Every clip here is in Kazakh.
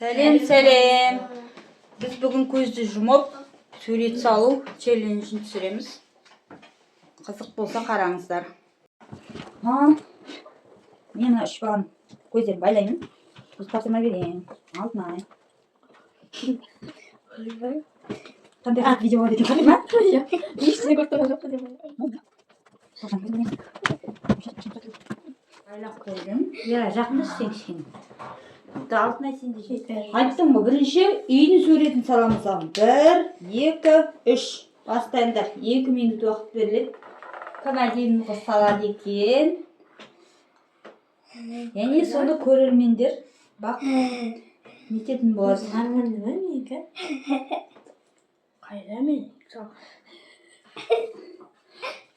Сәлем, сәлем. Біз бүгін көзді жұмып, сурет салу челленджін түсіреміз. Қызық болса қараңыздар. Ал, мен үш балам көздерін байлаймын. Сосын тапсырма беремін. Алтынай. Қандай қызық видео болады екен, қарай ма? Иә. Ештеңе көріп тұрған жоқпын деп ойлаймын. Байлап қойдым. Иә, жақындашы сен кішкене. Алтынай, сен де жет. Айттым ғой, бірінші үйдің суретін саламыз ал. Бір, екі, үш. Бастаңдар. 2 минут уақыт беріледі. Кім әдемі қыз салады екен? Яғни соны көрермендер бақ нететін болады. Нормально ма менікі? Қайда мен?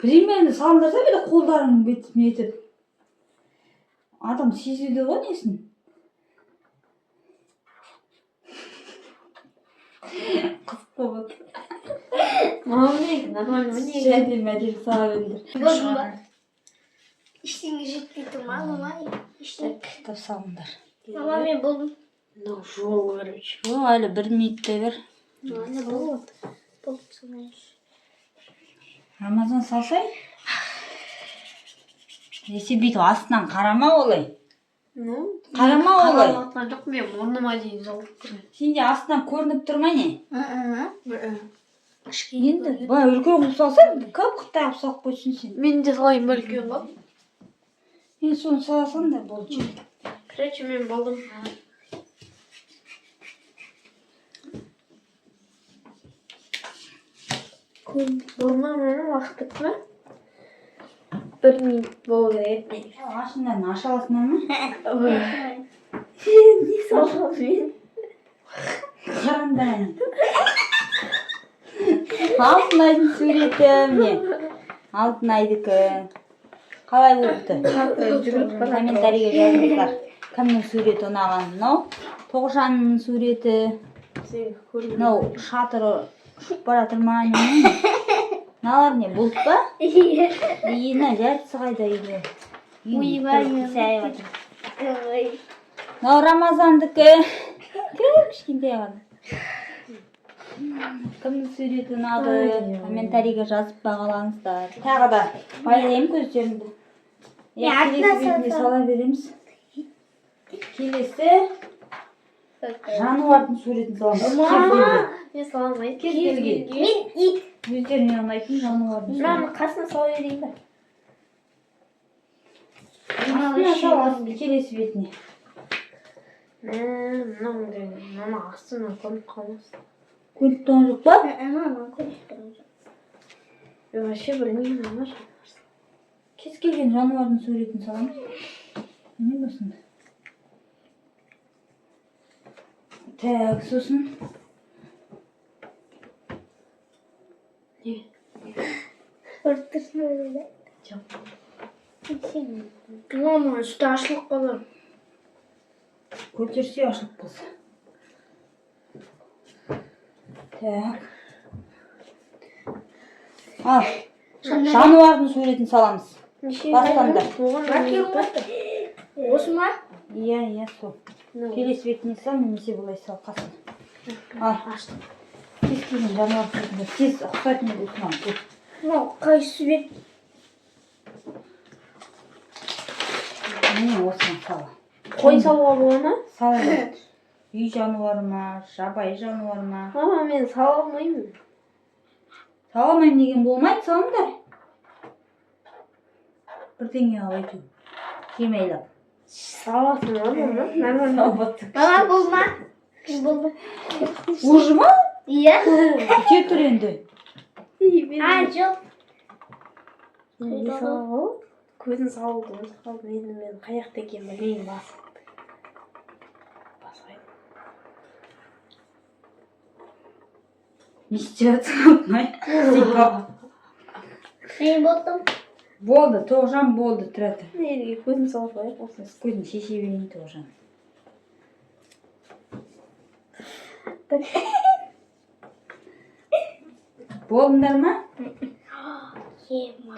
Примерно салыңдар да, бүйтіп қолдарың бүйтіп нетіп. Адам сезеді ғой несін. Қызық болады. Мама, менікі нормально ма негізі? Әдемі әдемі сала беріңдер. Болдың ба? Ештеңе жетпей тұр ма, мама? Ештеңе. Ұстап салыңдар. Мама, мен болдым. Мынау жол, короче. О, әлі бір минуттай бар. Ана болды. Болды, знаешь. Рамазан, салсай. Сен бүйтіп астынан қарама олай. Ну, Қарама олай. Қарап жатқан жоқ, мен мұрныма дейін салып тұрмын. Сенде астынан көрініп тұр ма, не? Енді Былай үлкен қылып салсаң, көп қытай қылып салып қойсын сен. Мен де салайын ба үлкен қылып? Енді соны саласаң да болды. Короче, мен болдым. Болды ма, мама, уақыт бітті ма? Бір минут болу керек еді. Ашыңдар, аша аласыңдар ма? Не саламын мен? Қараңдар. Алтынайдың суреті міне. Алтынайдікі. Қалай болыпты? Комментарийге жазыңыздар. Кімнің суреті ұнаған? Мынау Тоғжанның суреті. Мынау шатыры ұшып бара жатыр ма, не? Мыналар не, бұлт па? И мына жартысы қайда үйде? Ойбай. Қисайып жатыр. Мынау Рамазандікі. Кіп кішкентай ғана. Кімнің суреті ұнады? Комментарийге жазып бағалаңыздар. Тағы да байлаймын көздеріңді. Иә, Мен артына келесі бетіне салсам. сала береміз. Келесі жануардың суретін саламыз. Кез келген. Мен сала алмаймын. Кез келген. Мен ит. Өздеріне ұнайтын жануардың суретін. Мынаны қасына сала берейін ба? Астына сал, келесі бетіне. Мә, мынау мына астынан көрініп қалмасын. Көрініп тұрған жоқ па? Мама, көріп тұрмын. Мен вообще білмеймін, мама. Кез келген жануардың суретін саламыз. Не болсын? Так, сосын Не? Көріп тұрсың ба? Жоқ. Сен. Мама, үсті ашылып қалар. Көтерсе, ашылып қалса. Так. Ал, жануардың суретін саламыз. Неше? Бастаңдар. Осы ма? Иә, сол. Келесі бетіне сал, немесе былай сал қасына. Ал, Аштым. кез келген жануар суретін тез ұқсайтын болсын ал. Көп. Мынау қайсы бет? Міне, осыны сал. Қой салуға бола ма? Сала бер. Үй жануары ма, жабайы жануар ма? Мама, мен сала алмаймын. Сала алмаймын деген болмайды, салыңдар. Бірдеңе қылып әйтеуір. Жемейлеп. Саласың ба, мама? Нормально. Мама, бұл ма? Мен болдым. Уже ма? Иә. Күте тұр енді. А, жоқ. Не салуға болады? Көзін салуды ұмытып қалдым. Енді мен қай жақта екенін білмеймін басым. Бас қайда? Не істеп жатсың, Алтынай? Сипап. Мен болдым. Болды, Тоғжан, болды, тұра тұр. Неге көзін салып қояйық осы. Көзін шеше берейін, Тоғжан. Болдыңдар ма? Ема.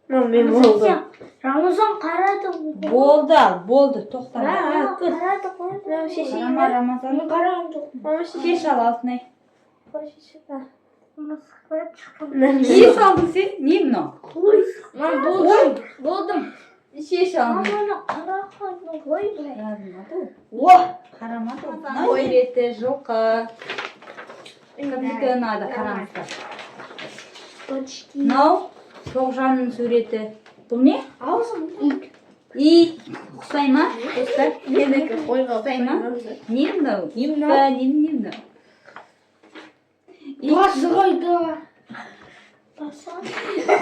Мама, мен болдым. Рамазан қарады ғой. Болды, ал, болды, тоқтаңдар. Мама қарады ғой. Мынау шешейін Қарама, ба? Рамазан. Мен қараған жоқпын. Мама шешейін. Шеш, ал, Алтынай. Не Не салдың сен? Не мынау? Мам, болдым. Болдым. Шеш, ал. Маманы қараған ғой былай. Қарамады ол. О, қарамады ол. Мынау суреті жылқы. Кімдікі ұнады, қараңыздар. Почти. Мынау Тоғжанның суреті. Бұл не? Аузым. Ит. Ит. Ұқсай ма? Достар? Менікі қойға Ұқсай ма? Не мынау? Не мынау? Ба, не не мынау? Ит. Басы қайда? Басы.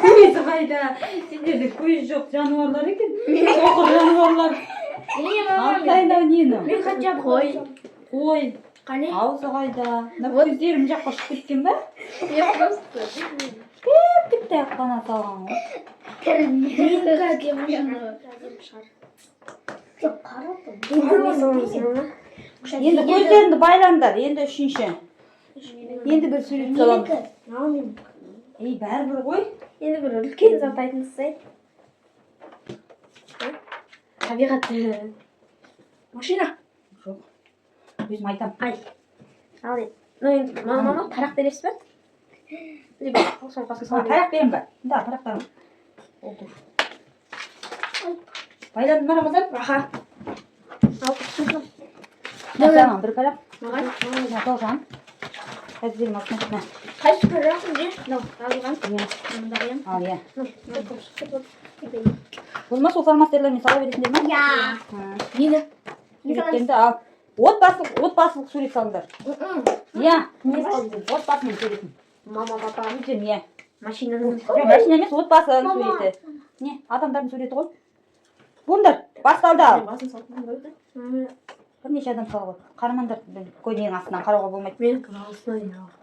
Көзі қайда? Сендерде көз жоқ жануарлар екен. Соқыр жануарлар. Алтынай, мынау не мынау? Мен хотя бы қой. Қой. Қане? Аузы қайда? Мына көздері мына жаққа ұшып кеткен ба? Мен просто. Тіпті ақ қана салған ғой. Менікі әдемі шығар. Жоқ, қарады. Енді не саламыз, мама? Енді көздеріңді байлаңдар. Енді үшінші. Енді бір сурет саламыз. Менікі. Мынау менікі. Ей, бәрібір ғой. Енді бір үлкен зат айтыңызшы. Табиғат. Машина. Жоқ. Өзім айтам. Ай. Ал енді. Ну енді мама, мама, тарақ бересіз ба? Либо соның қасына А, сала берейін. тарақ беремін ба? Да, тарақтарым. Oldu. Байландың ба, Рамазан? Аха. Ал, Мына саған бір парақ. маған. Мына Тоғжан. Қазір беремін, Алтынай. Мына. Қайсы парақ не? Мынау, жазылған. Иә. Мында қоямын. Ал, иә. Болмаса сол фломастерлермен сала бересіңдер ма? Я. Ха. Нені? Суреттеріңді ал. Отбасылық сурет салыңдар. Иә. Не салдың? Отбасының суретін. Мама, папа. Өздерің, иә. Машинаның. Жоқ, машина емес, отбасының Мама. суреті. Не, адамдардың суреті ғой. Болыңдар, басталды, ал. Басын салып қойдым. Бірнеше адам салып қойды. Қарамаңдар, көйнегінің астынан қарауға болмайды. Менікі аузына дейін алды.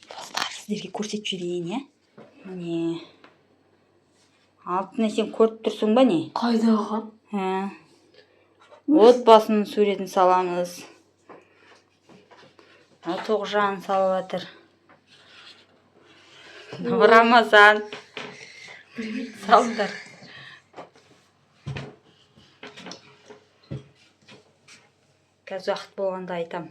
Достар, сіздерге көрсетіп жіберейін, иә? Міне. Алтынай, сен көріп тұрсың ба, не? Қайдағы? Ә. Отбасының суретін саламыз. Мына Тоғжан салып жатыр. Мынау Рамазан. Салыңдар. Қазір уақыт болғанда айтам.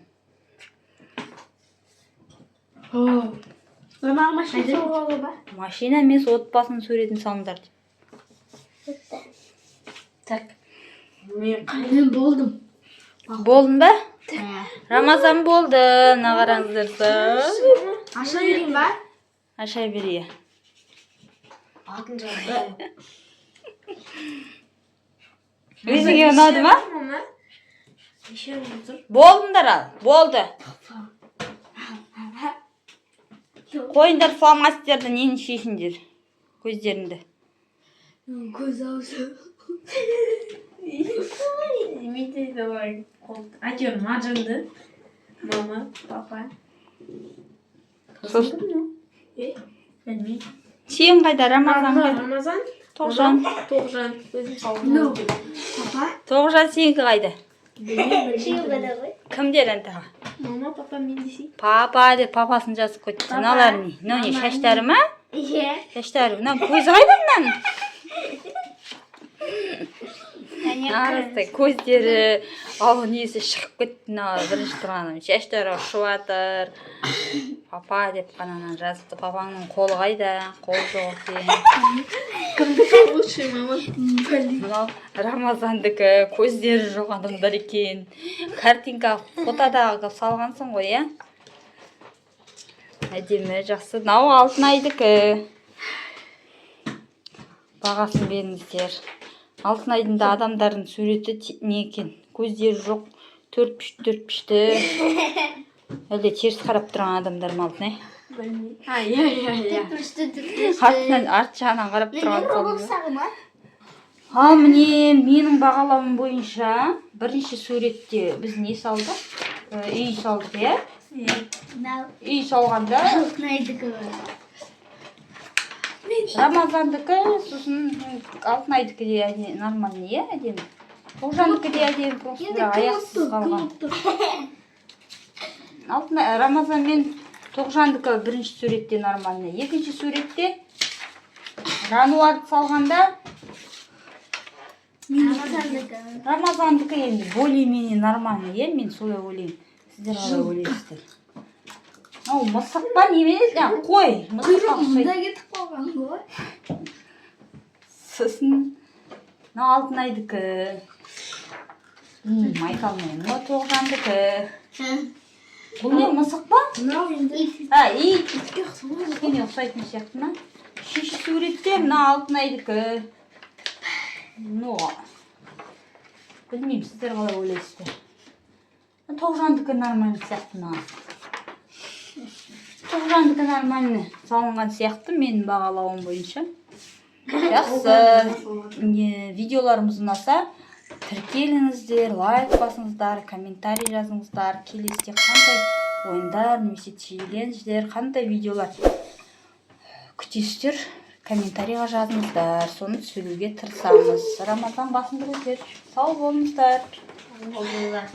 Мама, машина салуға бола ма? Машина емес, отбасының суретін салыңдар деп. Так. Мен Мен болдым. Болдың ба? Рамазан болды. Мына қараңыздар. Аша берейін ба? Аша бер, иә. Атын жазды. Өзіңе ұнады ма? Мама. Неше тұр? Болдыңдар, ал. Болды. Қойыңдар фломастерді, нені шешіңдер. Көздеріңді. Көз аузы. Мен де давай. Әйтеуір маржанды. Мама, папа. Сосын Е, білмеймін. сен қайда, Рамазан қайда? Рамазан. Тоғжан. Тоғжан. Өзім салдым. Папа. Тоғжан, сенікі қайда? Білмеймін. ғой. Кімдер енді? Мама, папа, мен десей. Папа деп папасын жазып қойыпты. Папа. Мыналар не? Мынау не, Мама. шаштары ма? Иә. Шаштары. Мынау көзі қайда мынаның? Арастай көздері, ал несі шығып кетті, мына бірінші тұрғаным. Шаштары ұшып жатыр. Папа деп қана ананы жазыпты. Папаңның қолы қайда? Қолы жоқ екен. Кімдікі лучший мама? Мынау Рамазандікі, көздері жоқ адамдар екен. Картинка фотодағы қылып салғансың ғой, иә? Әдемі, жақсы. Мынау Алтынайдікі. Бағасын беріңіздер. Алтынайдың да адамдардың суреті не екен? Көздері жоқ, төрт пішті, төрт пішті. Әлде теріс қарап тұрған адамдар ма, Алтынай? Білмеймін. А, иә, иә, иә. Төрт бұрышты. Артынан, арт жағынан қарап Мен тұрған салдың ба? Роблокстағы ма? Ал міне, менің бағалауым бойынша бірінші суретте біз не салдық? Үй салдық, иә? Иә. Мынау Үй салғанда Алтынайдікі. Рамазандікі, сосын Алтынайдікі де нормальный, иә, әдемі. Тоғжандікі де әдемі, просто Енді бірақ кім аяқсыз ұтты? қалған. Кім ұтты? Алтынай, Рамазан мен Тоғжандікі бірінші суретте нормально. Екінші суретте Рануарды салғанда Рамазандікі. Рамазандікі енді более-менее нормально, иә, мен солай ойлаймын. Сіздер қалай ойлайсыздар? Мынау мысық па, немене? А, қой. Мысыққа Құйрығы ұқсайды. мында кетіп қалған ғой. Сосын мынау Алтынайдікі. Айта алмаймын. Мынау Тоғжандікі. Бұл не, мысық па? Мынау енді А, ит. Итке ұқсамайды. Кішкене ұқсайтын сияқты ма? Үшінші суретте мына Алтынайдікі. Ну, білмеймін, сіздер қалай ойлайсыздар? Тоғжандікі нормально сияқты маған. Тоғжандікі нормально салынған сияқты менің бағалауым бойынша. Жақсы. Не, видеоларымыз ұнаса, тіркеліңіздер, лайк басыңыздар, комментарий жазыңыздар. Келесіде қандай ойындар немесе челлендждер, қандай видеолар күтесіздер, комментарийға жазыңыздар. Соны түсіруге тырысамыз. Рамазан, басыңды көтер. Сау болыңыздар. Болыңыздар.